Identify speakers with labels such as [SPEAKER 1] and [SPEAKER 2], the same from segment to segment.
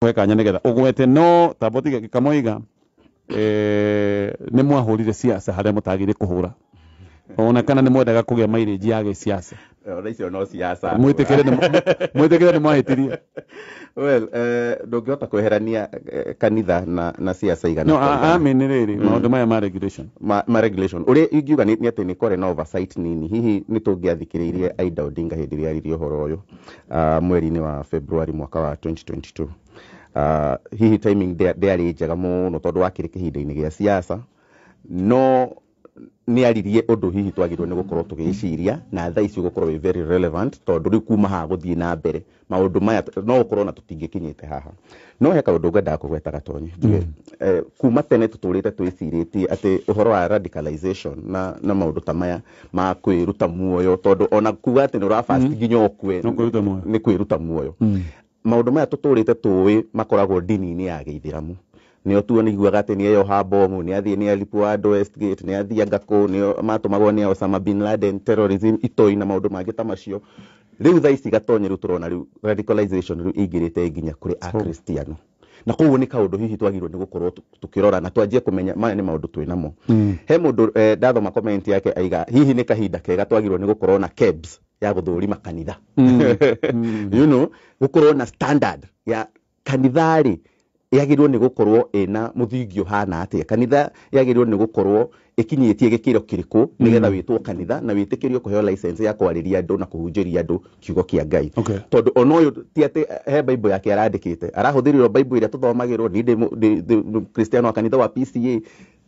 [SPEAKER 1] Kũhe kanya nĩgetha ũgwete, no tamba ũtige Kamoiga, nĩ mwahũrire siasa harĩa mũtagĩrĩire kũhũra, ona kana nĩ mwendaga kũgĩa mileage ya gĩsiasa.
[SPEAKER 2] Ona icio no siasa.
[SPEAKER 1] Mwĩtĩkĩre nĩ mwahĩtirie.
[SPEAKER 2] Well, ndũngĩhota kweherania kanitha na siasa igana
[SPEAKER 1] no
[SPEAKER 2] kwa igana.
[SPEAKER 1] Amen, rĩrĩ maũndũ maya ma regulation.
[SPEAKER 2] Ma regulation, ũrĩa ingiuga nĩ atĩ nĩ kwarĩ na oversight nini. Hihi nĩ tũngĩathikĩrĩirie Aida Odinga hĩndĩ ĩrĩa aririe ũhoro ũyũ mweri-inĩ wa February mwaka wa 2022. Hihi timing ndĩarĩ njega mũno tondũ wakĩrĩ kĩhinda-inĩ gĩa siasa, no nĩ aririe ũndũ hihi twagĩrĩirwo nĩ gũkorwo tũgĩciria na thaa ici ũgũkorwo wĩ very relevant, tondũ rĩu kuma haha gũthiĩ na mbere maũndũ maya no gũkorwo na tũtingĩkinyĩte haha. No he kaũndũ ngwendaga kũgweta, Gatonyi, njuge kuma tene tũtũrĩte twĩcirĩtie atĩ ũhoro wa radicalization na maũndũ ta maya ma kwĩruta muoyo, tondũ ona kuga atĩ nĩ ũrafast nginya ũkue
[SPEAKER 1] No kwĩruta muoyo.
[SPEAKER 2] Nĩ kwĩruta muoyo. Maũndũ maya tũtũrĩte tũĩ makoragwo ndini-inĩ ya gĩithĩramu, nĩo tu nĩiguaga atĩ nĩ eyoha bomu, nĩ athiĩ, nĩ alipua andũ Westgate, nĩ athianga kũ, nĩo matũmagwo nĩ Osama bin Laden, terrorism, itoi na maũndũ mangĩ ta macio. Rĩu thaa ici, Gatonye, rĩu tũrona rĩu radicalization rĩu ĩingĩrĩte nginya kũrĩ akristiano, na koguo nĩ kaũndũ hihi twagĩrĩirwo nĩ gũkorwo tũkĩrora na twanjie kũmenya maya nĩ maũndũ twĩ namo. He mũndũ ndathoma comment yake aiga hihi nĩ kahinda kega twagĩrĩirwo nĩ gũkorwo na KEBS ya gũthũrima kanitha, gũkorwo na standard ya kanitha rĩ yagĩrĩirwo nĩ gũkorwo ĩna mũthingi ũhana atĩa, kanitha yagĩrĩirwo nĩ gũkorwo ĩkinyĩtie gĩkĩro kĩrĩkũ nĩgetha wĩtwo kanitha na wĩtĩkĩrio kũheo license ya kwarĩria andũ na kũhunjĩria andũ kiugo kĩa Ngai. Tondũ ona ũyũ ti atĩ he Bible yake arandĩkĩte, arahũthĩrire Bible ĩrĩa tũthomagĩrwo. Niĩ ndĩ Kristiano wa kanitha wa PCA,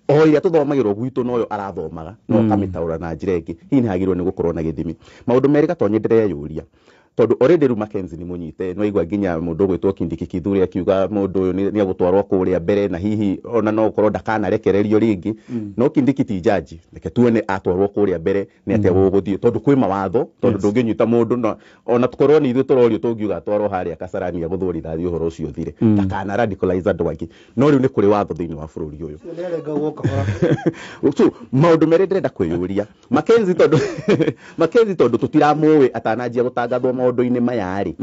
[SPEAKER 2] o ĩrĩa tũthomagĩrwo gwitũ noyo arathomaga, no akamĩtaũra na njĩra ĩngĩ. Hihi nĩ hagĩrĩirwo nĩ gũkorwo na gĩthimi. Maũndũ merĩ, Gatonye, ndĩreyũria, tondũ already rĩu Mackenzie nĩ mũnyite, no igua nginya mũndũ ũgwĩtwo Kindiki Kithure akiuga mũndũ ũyũ nĩ egũtwarwo kũrĩa mbere na hihi ona no gũkorwo ndakanarekererio rĩngĩ. No Kindiki ti jaji, reke tuone atwarwo kũrĩa mbere nĩ atĩa gũgũthiĩ, tondũ kwĩ mawatho, tondũ ndũngĩnyita mũndũ no ona tũkorwo nĩ ithuĩ tũrorio tũngiuga atwarwo harĩa Kasarani agũthwo rithathi, ũhoro ũcio ũthire, ndakana radicalize andũ angĩ. No rĩu nĩ kũrĩ watho thĩinĩ wa bũrũri ũyũ.
[SPEAKER 3] Nĩarengagwo kahora.
[SPEAKER 2] So maũndũ merĩ ndĩrenda kwĩyũria, Mackenzie, tondũ Mackenzie, tondũ tũtiramũĩ atananjia gũtangathwo maũndũ-inĩ maya rĩ,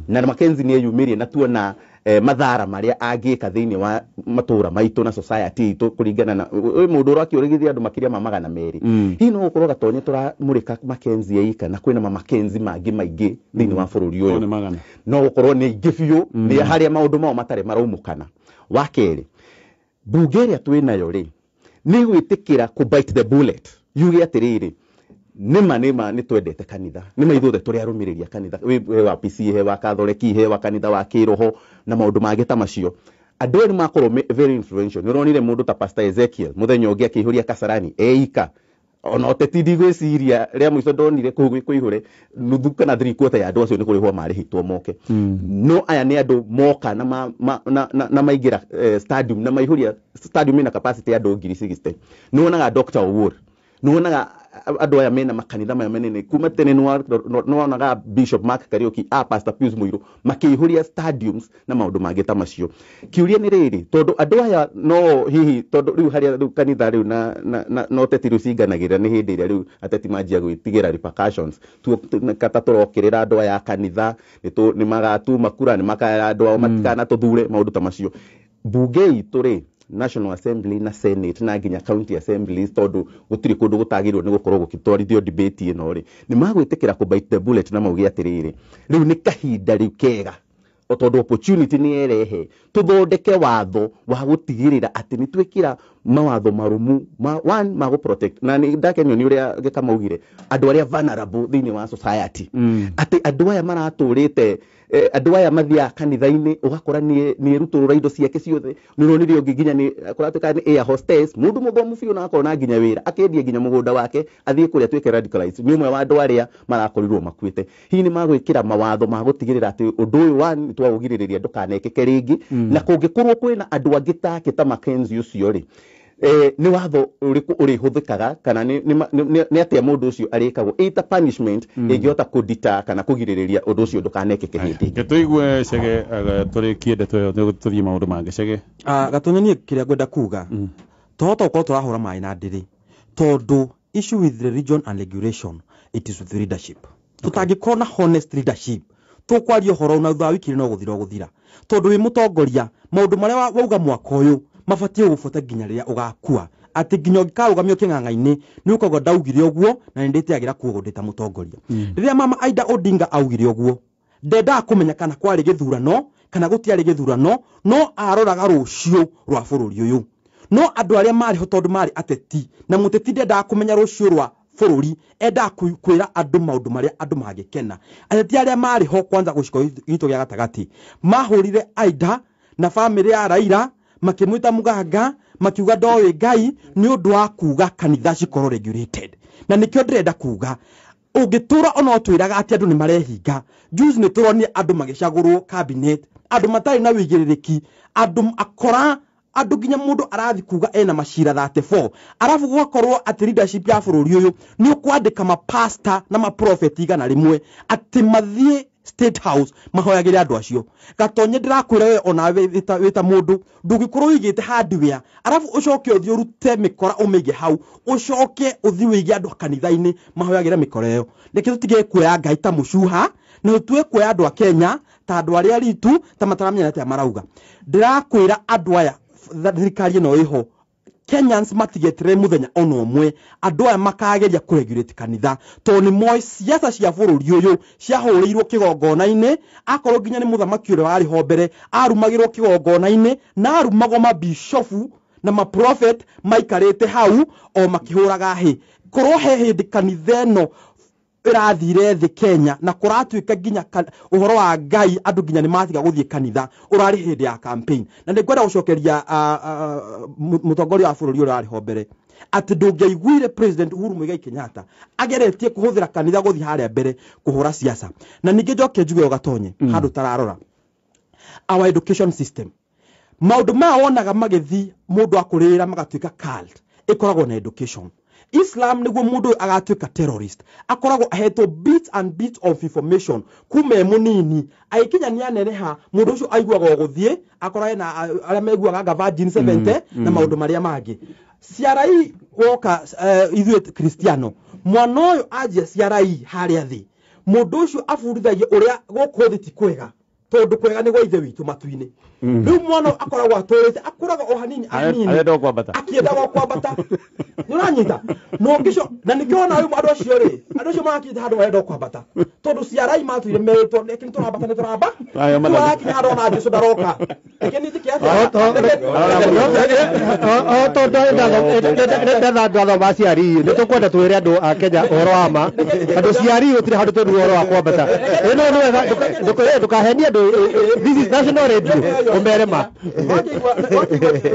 [SPEAKER 2] na Mackenzie nĩ eyumĩrie na tuona mathara marĩa angĩka thĩinĩ wa matũra maitũ na society itũ kũringana na ũyũ mũndũ ũrakĩũrĩgithia andũ makĩria ma 200. Hihi no gũkorwo, Gatonye, tũramũrĩka Mackenzie eika na kwĩna ma Mackenzie mangĩ maingĩ thĩinĩ wa bũrũri ũyũ?
[SPEAKER 1] Nĩ magana.
[SPEAKER 2] No gũkorwo nĩ aingĩ biũ, nĩ harĩa maũndũ mao matarĩ maraumũkana. Wa kerĩ, mbunge ĩrĩa twĩ nayo rĩ, nĩ gwĩtĩkĩra kũ bite the bullet, yuge atĩrĩrĩ, nĩma nĩma nĩ twendete kanitha, nĩma ithuothe tũrĩ arũmĩrĩri a kanitha, wĩ wa PCA, he wa Katholeki, he wa kanitha wa kĩroho na maũndũ mangĩ ta macio. Andũ aya nĩ makorwo very influential. Nĩ ũronire mũndũ ta Pastor Ezekiel mũthenya ũngĩ akĩihũria Kasarani eika, ona ũteti ndigwĩciria rĩa mũico ndonire kũu gwĩ kũihũre nuthu kana three quarter ya andũ acio nĩ kũrĩhwo marĩhĩtwo moke. No aya nĩ andũ moka na, ma, ma, na, na, na maingĩra stadium na maihũria stadium ĩna capacity ya andũ 60,000. Nĩ wonaga Dr. Owuor, nĩ wonaga andũ aya mena makanitha maya manene kuma tene, nĩ wonaga Bishop Mark Kariuki, a Pastor Pius Muiru makĩihũria stadiums na maũndũ mangĩ ta macio. Kĩũria nĩ rĩrĩ, tondũ andũ aya no hihi, tondũ rĩu harĩa rĩu kanitha rĩu na ũteti rĩu cinganagĩrĩra nĩ hĩndĩ ĩrĩa rĩu ateti manjia gwĩtigĩra repercussions. Kata tũrokĩrĩra andũ aya a kanitha nĩ magatuma kura, nĩ makera andũ ao matikanatũthure, maũndũ ta macio. Mbunge itũ rĩ, National Assembly na Senate na nginya county assemblies, tondũ gũtirĩ kũndũ gũtagĩrĩirwo nĩ gũkorwo gũgĩtwarithio debate ĩno rĩ, nĩ magwĩtĩkĩra kũ bite the bullet na mauge atĩrĩrĩ, rĩu nĩ kahinda rĩu kega, o tondũ opportunity nĩ yerehe, tũthondeke watho wa gũtigĩrĩra atĩ nĩ twĩkĩra mawatho marũmu ma, one, ma gũ protect, na nĩ ndakenio nĩ ũrĩa Gĩkamaugire andũ arĩa vulnerable thĩinĩ wa society, atĩ andũ aya maratũrĩte, andũ aya mathiaga kanitha-inĩ ũgakora nĩ erutũrũra indo ciake ciothe. Nĩ ũronire ũngĩ nginya nĩ kũratuĩka nĩ air hostess, mũndũ mũthomu biũ na akorwo na nginya wĩra, akendia nginya mũgũnda wake athiĩ kũrĩa atuĩke radicalized. Nĩ ũmwe wa andũ arĩa marakorirwo makuĩte. Hihi nĩ magwĩkĩra mawatho ma gũtigĩrĩra atĩ ũndũ ũyũ wa nĩ twaũgirĩrĩria ndũkanekĩke rĩngĩ, na kũngĩkorwo kwĩna andũ angĩ take ta Mackenzie ũcio rĩ, nĩ watho ũrĩkũ ũrĩhũthĩkaga, kana nĩ atĩa mũndũ ũcio arĩkagwo ĩta punishment ĩngĩhota kũdita kana kũgirĩrĩria ũndũ ũcio ndũkanekĩke hĩndĩ ĩngĩ?
[SPEAKER 1] Reke tũigue Cege, tũrĩkie ndeto ĩyo tũthiĩ maũndũ mangĩ. Cege.
[SPEAKER 4] Ah, Gatonye, niĩ kĩrĩa ngwenda kuga, tũhota gũkorwo tũrahũra maĩ na ndĩrĩ, tondũ issue with religion and regulation, it is with leadership. Tũtangĩkorwo na honest leadership, Tũkwaria ũhoro na thutha wa wiki no gũthira ũgũthira. Tondũ wĩ mũtongoria, maũndũ marĩa wauga mwaka ũyũ mabatiĩ gũgũbuata nginya rĩrĩa ũgakua. Atĩ nginya ũngĩkarũgamio kĩng'ang'a-inĩ nĩ ũkauga ndaugire ũguo na nĩ ndĩtĩagĩra kuoguo ndĩ ta mũtongoria. Rĩrĩa mama Aida Odinga augire ũguo, ndendaga kũmenya kana kwarĩ gĩthurano kana gũtiarĩ gĩthurano, no aroraga rũciũ rwa bũrũri ũyũ. No andũ arĩa marĩ ho tondũ marĩ ateti, na mũteti ndendaga kũmenya rũciũ rwa bũrũri, endaga kwĩra andũ maũndũ marĩa andũ mangĩkena. Ateti arĩa marĩ ho kwanza gĩcigo gitũ gĩa gatagatĩ mahũrire Aida na bamĩrĩ ya Raila, makĩmwĩta mũganga, makiuga ndoĩ Ngai nĩ ũndũ wa kuga kanitha cikorwo regulated. Na nĩkĩo ndĩrenda kuga ũngĩtũra ona ũtwĩraga atĩ andũ nĩ marehinga. Juzi nĩ tũronire andũ magĩcagũrwo cabinet, andũ matarĩ na wĩigĩrĩrĩki, andũ akora, andũ nginya mũndũ arathi kuga ena macira 34. Arabu gũgakorwo atĩ leadership ya bũrũri ũyũ nĩ ũkwandĩka mapasta na maprofeti 100 atĩ mathiĩ State House mahoyagĩre andũ acio. Gatonye ndĩrakwĩra we ona wĩ ta mũndũ ndũngĩkorwo ũigĩte hardware arabu ũcoke ũthiĩ ũrute mĩkora ũmĩige hau, ũcoke ũthiĩ ũige andũ kanitha-inĩ mahoyagĩre mĩkora ĩyo. Reke tũtige kuoya Ngai ta mũcuha na tũtige kuoya andũ a Kenya ta andũ arĩa ritu ta mataramenya atĩa marauga. Ndĩrakwĩra andũ aya thirikari ĩno ĩho, Kenyans matigeterere mũthenya ona ũmwe andũ aya makageria kũregulate kanitha, tondũ nĩ moĩ siasa cia bũrũri ũyũ ciahũrĩirwo kĩgongona-inĩ. Akorwo nginya nĩ mũthamaki ũrĩa warĩ ho mbere arumagĩrwo kĩgongona-inĩ, na arumagwo mabishofu na maprofet maikarĩte hau o makĩhũraga hĩ. Korwo he hĩndĩ kanitha ĩno ĩrathire thĩ Kenya na kũratuĩka nginya ũhoro wa Ngai andũ nginya nĩ matiga gũthiĩ kanitha, ũrarĩ hĩndĩ ya campaign. Na nĩ ngwenda gũcokeria mũtongoria wa bũrũri ũrĩa warĩ ho mbere atĩ ndũngĩaiguire President Uhuru Muigai Kenyatta ageretie kũhũthĩra kanitha gũthiĩ harĩa mbere kũhũra siasa. Na ningĩ njoke njuge Gatonye handũ tararora our education system, maũndũ maya wonaga magĩthiĩ mũndũ akũrĩra magatuĩka cult, ĩkoragwo na education. Islam nĩguo mũndũ agatuĩka terrorist, akoragwo ahetwo bits and bits of information kuma e mũnini, agĩkinya nĩ aneneha mũndũ ũcio aiguaga o gũthiĩ akorwo ena arĩa maiguaga anga Virgin 70 na maũndũ marĩa mangĩ. CRE woka ithuĩ Kristiano, mwana ũyũ anjia CRE harĩa thĩ, mũndũ ũcio abundithagio ũrĩa gũkũ thĩ ti kwega, tondũ kwega nĩ gwa ithe witũ matu-inĩ. Rĩu mwana ũyũ akoragwo atũrĩte, akũraga o hanini hanini,
[SPEAKER 1] Arenda o kwambata.
[SPEAKER 4] Akĩendaga o kwambata. Nĩ ũranyita? Na ũngĩco, na nĩkĩo wona rĩu andũ acio rĩ, andũ acio marakĩte handũ marenda o kwambata, tondũ CRI matũire merĩtwo reke nĩ tũrambata, nĩ tũramba.
[SPEAKER 1] Aya,
[SPEAKER 4] Rĩu
[SPEAKER 1] mathathi.
[SPEAKER 4] arakinya handũ ona Jesũ ndaroka. Reke niĩ njĩke atĩa?
[SPEAKER 3] O tondũ ndathoma aciari, nĩ tũkwenda twĩre andũ a Kenya ũhoro wa ma, andũ ciari gũtirĩ handũ twĩrwo ũhoro wa kwambata. Ĩ no nĩ wega ndũkahenie andũ, this is national radio, ũmere ma.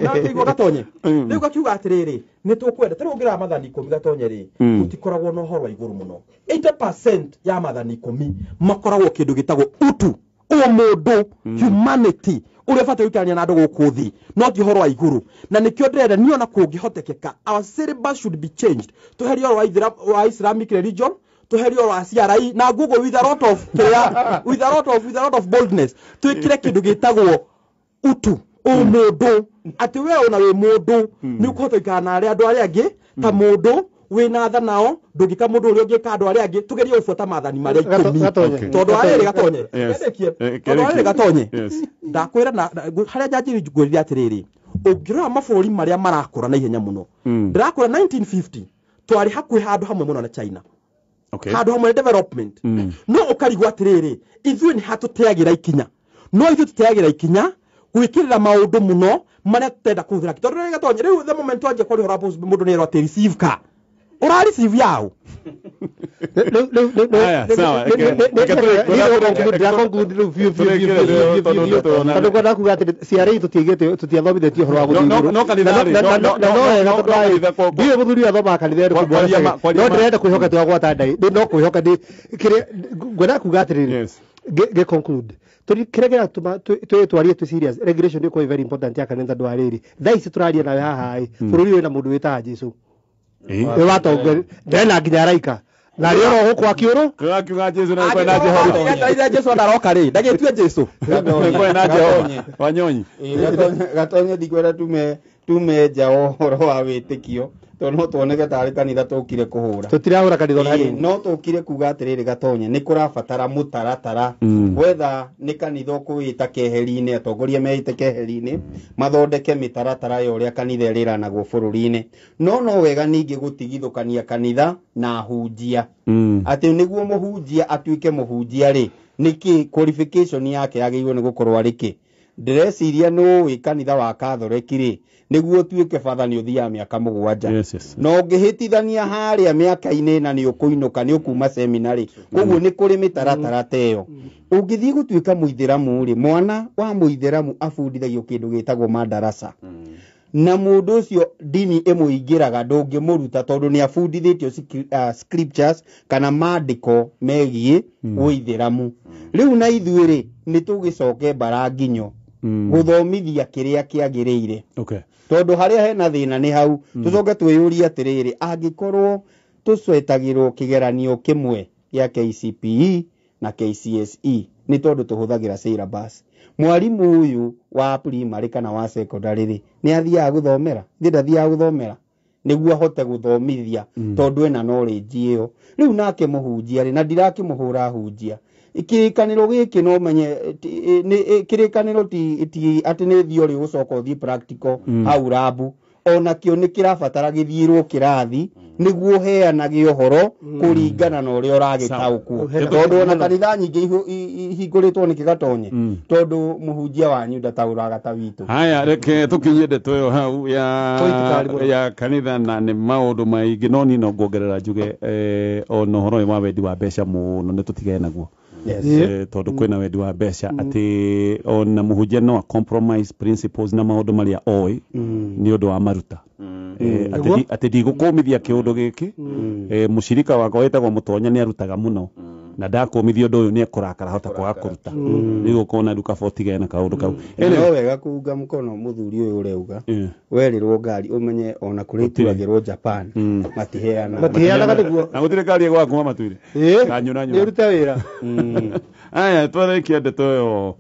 [SPEAKER 4] Wakĩigua Gatonye? Rĩu gakiuga atĩrĩrĩ, nĩ tũkwenda ta rĩu ũngĩrora mathani 10 Gatonye rĩ, gũtikoragwo na ũhoro wa igũrũ mũno. 80% ya mathani 10 makoragwo kĩndũ gĩtagwo utu, ũmũndũ, humanity, ũrĩa ũbatiĩ gũikarania na andũ gũkũ thĩ, no ti ũhoro wa igũrũ. Na nĩkĩo ndĩrenda niĩ ona kũngĩhotekeka, our syllabus should be changed. Tweherie ũhoro wa Islamic religion, tweherie ũhoro wa CRE na Google with a lot of kĩrĩa, with a lot of boldness, twĩkĩre kĩndũ gĩtagwo utu, ũmũndũ, atĩ we ona wĩ mũndũ nĩ ũkũhota gũikara na arĩa andũ arĩa angĩ ta mũndũ wĩna tha nao, ndũngĩka mũndũ ũrĩa ũngĩka andũ arĩa angĩ. Tũgerie gũbuata maathani marĩa 10.
[SPEAKER 3] Gatonye.
[SPEAKER 4] Tondũ arĩrĩ Gatonye,
[SPEAKER 1] Yes.
[SPEAKER 4] Kĩrĩkie. Tondũ arĩrĩ Gatonye,
[SPEAKER 1] Yes.
[SPEAKER 4] ndakwĩra harĩa njanjiri ngwĩrire atĩrĩrĩ, ũngĩrora mabũrũri marĩa marakũra na ihenya mũno, ndĩrakwĩra 1950 twarĩ hakuhĩ handũ hamwe mũno na China, handũ hamwe na development, no ũkarigwo atĩrĩrĩ, ithuĩ nĩ hatũteagĩra ikinya, no ithuĩ tũteagĩra ikinya gwĩkĩrĩra maũndũ mũno marĩa tũtenda kũhũthĩra, tondũ rĩrĩa Gatonye, rĩu the moment wanjia kwaria ũhoro wa mũndũ nĩ erwo atĩ receive car, ũra receive yaũ?
[SPEAKER 1] Aya, sawa,
[SPEAKER 3] Tondũ ngwenda kuga atĩ CRE tũtiathomithĩtio ũhoro wa gũthiĩ igũrũ.
[SPEAKER 1] No kanitha rĩ,
[SPEAKER 3] Na no wega
[SPEAKER 1] no
[SPEAKER 3] tondũ
[SPEAKER 1] kanitha
[SPEAKER 3] ndiũĩ mũthuri ũyũ athomaga kanitha ĩrĩkũ
[SPEAKER 1] Kwaria
[SPEAKER 3] mwana,
[SPEAKER 1] kwaria
[SPEAKER 3] no ndĩrenda kwĩhoka twagwata ndai, no kwĩhoka ndĩ kĩrĩa ngwenda kuga atĩrĩrĩ, ngĩ conclude tũri kĩrĩa kĩratũma twarie twĩ serious, regulation nĩ ĩkoragwo very important ya kanitha, tondũ wa rĩrĩ, thaa ici tũraria nawe haha ĩ, bũrũri wĩna mũndũ wĩtaga Jesũ wĩ watongoria ndena nginya araika na arĩ oro gũkũ akiũrũ.
[SPEAKER 1] Tũrakiuga Jesũ na kwena Jehova.
[SPEAKER 4] Angĩkorwo Jesũ ndaroka rĩ, ndagĩtue Jesũ.
[SPEAKER 1] Kwena Jehova. Wanyonyi.
[SPEAKER 2] Ĩĩ, Gatonye ndikwenda tume nja wa ũhoro wa wĩtĩkio,
[SPEAKER 5] Tondũ no tuoneke tarĩ kanitha tũkire kũhũra.
[SPEAKER 3] Tũtirahũra kanitha ona hanini.
[SPEAKER 5] No tũkire kuga atĩrĩrĩ Gatonye, nĩ kũrabatara mũtaratara. Wetha nĩ kanitha ũkũwĩta keheri-inĩ, atongoria meite keheri-inĩ, mathondeke mĩtaratara ya ũrĩa kanitha ĩrĩranagwo bũrũri-inĩ. No no wega ningĩ gũtigithũkania kanitha na hunjia. Atĩ nĩguo mũhunjia atuĩke mũhunjia rĩ, nĩkĩ qualification yake yagĩrĩirwo nĩ gũkorwo arĩ kĩ? Ndĩreciria nĩ kanitha wa Katholeki rĩ, nĩguo ũtuĩke batha nĩ ũthiaga mĩaka 7.
[SPEAKER 1] Yes, yes.
[SPEAKER 5] Na ũngĩhĩtithania harĩa mĩaka-inĩ na nĩ ũkũinũka, nĩ ũkuma seminary. Koguo nĩ kũrĩ mĩtaratara ta ĩyo. Ũngĩthiĩ gũtuĩka mũithĩramu rĩ, mwana wa mũithĩramu abundithagio kĩndũ gĩtagwo madarasa. Na mũndũ ũcio ndini ĩmũingĩraga ndũngĩmũruta tondũ nĩ abundithĩtio scriptures kana maandĩko megiĩ ũithĩramu. Rĩu na ithuĩ rĩ, nĩ tũgĩcoke mbara nginyo gũthomithia kĩrĩa kĩagĩrĩire.
[SPEAKER 1] Okay.
[SPEAKER 5] Tondũ harĩa hena thĩna nĩ hau. Tũcoke twĩyũrie atĩrĩrĩ, angĩkorwo tũcetagĩrwo kĩgeranio kĩmwe gĩa KCPE na KCSE nĩ tondũ tũhũthagĩra syllabus. Mwarimũ ũyũ wa primary kana wa secondary rĩ, nĩ athiaga gũthomera? Ithe ndathiaga gũthomera nĩguo ahote gũthomithia tondũ ena knowledge ĩyo. Rĩu nake mũhunjia rĩ, na ndirakĩmũhũra hunjia, kĩrĩkanĩro gĩkĩ no menye kĩrĩkanĩro ti atĩ nĩ theory ũgũcoka ũthiĩ practical hau rabu. Onakĩo nĩ kĩrabatara gĩthiĩrwo kĩrathi nĩguo ũheanage ũhoro kũringana na ũrĩa ũragĩtaũkwo. Tondũ ona kanitha nyingĩ ihingũrĩtwo nĩ kĩgatonye, tondũ mũhunjia wanyu ndataũraga ta witũ.
[SPEAKER 1] Haya, reke tũkinyie ndeto ĩyo hau ya kanitha, na nĩ maũndũ maingĩ no niĩ no nguongerera njuge ona ũhoro ũyũ wa wendi wa mbeca mũno nĩ tũtigane naguo. Tondũ kwĩna wendi wa mbeca atĩ ona mũhunjia no a compromise principles na maũndũ marĩa oĩ nĩ ũndũ wa maruta. Atĩ ndigũkũmithia kĩũndũ gĩkĩ, mũcirika wakwa wĩtagwo Mũtonya nĩ arutaga mũno na ndakũmithia ũndũ ũyũ nĩ ekũrakara hota kwaga kũruta. Rĩu ũkona rĩu kaba ũtigane na kaũndũ kau.
[SPEAKER 5] No wega kuunga mũkono mũthuri ũyũ ũrauga werĩrwo ngari ũmenye ona kũrĩa ituagĩrwo Japan matiheanaga.
[SPEAKER 3] Matiheanaga nĩguo.
[SPEAKER 1] Na gũtirĩ ngari ĩgwaga kuma matuire. Kanyũra nyũra.
[SPEAKER 3] Nĩ ũrute wĩra.
[SPEAKER 1] Aya, twarĩkia ndeto ĩyo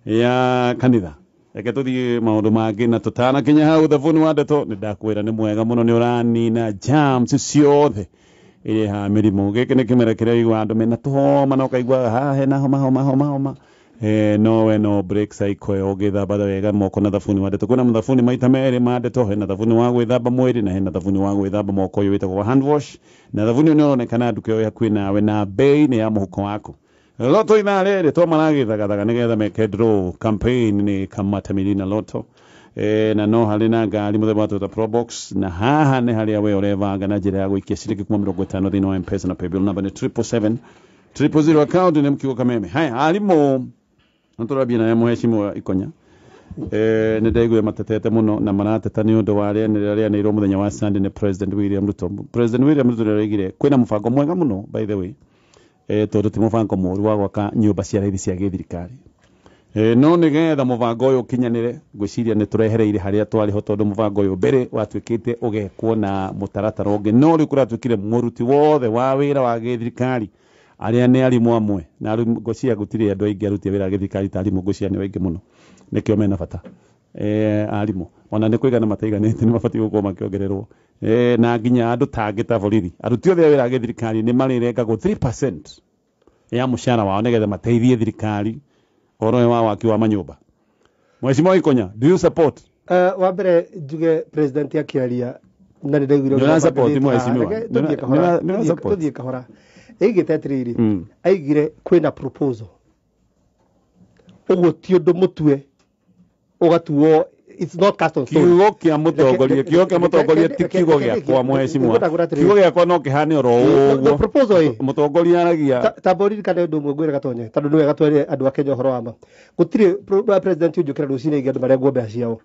[SPEAKER 1] ya kanitha. Reke tũthiĩ maũndũ mangĩ na tũtanakinya hau thabuni wa ndeto nĩ ndakwĩra nĩ mwega mũno, nĩ ũranina germs ciothe irehaga mĩrimũ. Gĩkĩ nĩ kĩmera kĩrĩa ũiguaga andũ mena tũhoma na ũkaigua haha hena homa homa homa homa. No we no break cycle ĩyo ũgĩthamba wega moko na thabuni wa ndeto. Kwĩna mathabuni maita merĩ ma ndeto, hena thabuni wa gwĩthamba mwĩrĩ na hena thabuni wa gwĩthamba moko ũyũ wĩtagwo wa hand wash. Na thabuni ũyũ nĩ ũronekana nduka ĩyo hakuhĩ nawe na bei nĩ ya mũhuko waku. Loto ithaa rĩrĩ to maragĩthagathaga nĩgetha meke draw campaign nĩ Kamata Milina Loto. Na no harĩ na ngari mũthemba wa Toyota Probox, na haha nĩ harĩa we ũrebanga na njĩra ya gũikia ciringi kuma 50 thĩinĩ wa M-Pesa na paybill number nĩ 777 000 account nĩ Mkiugo Kameme. Haya, arimũ nĩtũrambia naye mũhecimiwa Ikonya. Nĩ ndaiguire matetete mũno na marateta nĩ ũndũ wa rĩanĩrĩra rĩanĩrĩirwo mũthenya wa Sunday nĩ President William Ruto. President William Ruto nĩaraugire kwĩna mũbango mwega mũno by the way, tondũ ti mũbango mũũru wa gwaka nyũmba cia raithi cia gĩthirikari. No nĩgetha mũbango ũyũ ũkinyanĩre, ngwĩciria nĩ tũrehereire harĩa twarĩ ho, tondũ mũbango ũyũ mbere watuĩkĩte ũgekwo na mũtaratara ũngĩ, no rĩu kũratuĩkire mũruti wothe wa wĩra wa gĩthirikari arĩa nĩ arimũ amwe, na rĩu ngwĩciria gũtirĩ andũ aingĩ aruti a wĩra wa gĩthirikari ta arimũ, ngwĩciria nĩ aingĩ mũno, nĩkĩo mena bata. Arimũ ona nĩ kũigana mataiganĩte, nĩ mabatiĩ gũkorwo makĩongererwo. Na nginya andũ tangĩ ta borithi, aruti othe a wĩra wa gĩthirikari nĩ marĩrengagwo 3% ya mũcara wao nĩgetha mateithie thirikari ũhoro ũyũ wa waki wa manyũmba. Mheshimiwa Ikonya, do you support?
[SPEAKER 3] Wa mbere njuge president akĩaria na nĩ ndaiguire
[SPEAKER 1] Nĩ ũra-support, mheshimiwa? Nĩ ũra-support?
[SPEAKER 3] Tũthiĩ kahora. Aigĩte atĩrĩrĩ, aigire kwĩna proposal, ũguo ti ũndũ mũtue ũgatuo, it's not cast on stone.
[SPEAKER 1] Kiugo kĩa mũtongoria, kiugo kĩa mũtongoria ti kiugo gĩakwa mheshimiwa. Kiugo gĩakwa no kĩhane oro ũguo.
[SPEAKER 3] Proposal ĩ
[SPEAKER 1] Mũtongoria aragia.
[SPEAKER 3] Ta ririkane ũndũ ũmwe ngwĩre Gatonye, tondũ nĩ wega twere andũ a Kenya ũhoro wa ma. Gũtirĩ president ũnjũkĩra rũcinĩ aige andũ marengwo mbeca ciao.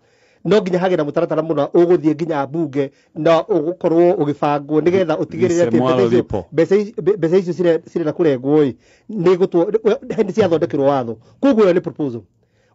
[SPEAKER 3] No nginya hagĩe na mũtaratara mũna ũgũthiĩ nginya mbunge na ũgũkorwo ũgĩbangwo nĩgetha ũtigĩrĩre atĩ mbeca icio cirenda kũrengwo ĩ nĩ ciathondekerwo watho. Koguo ĩyo nĩ proposal.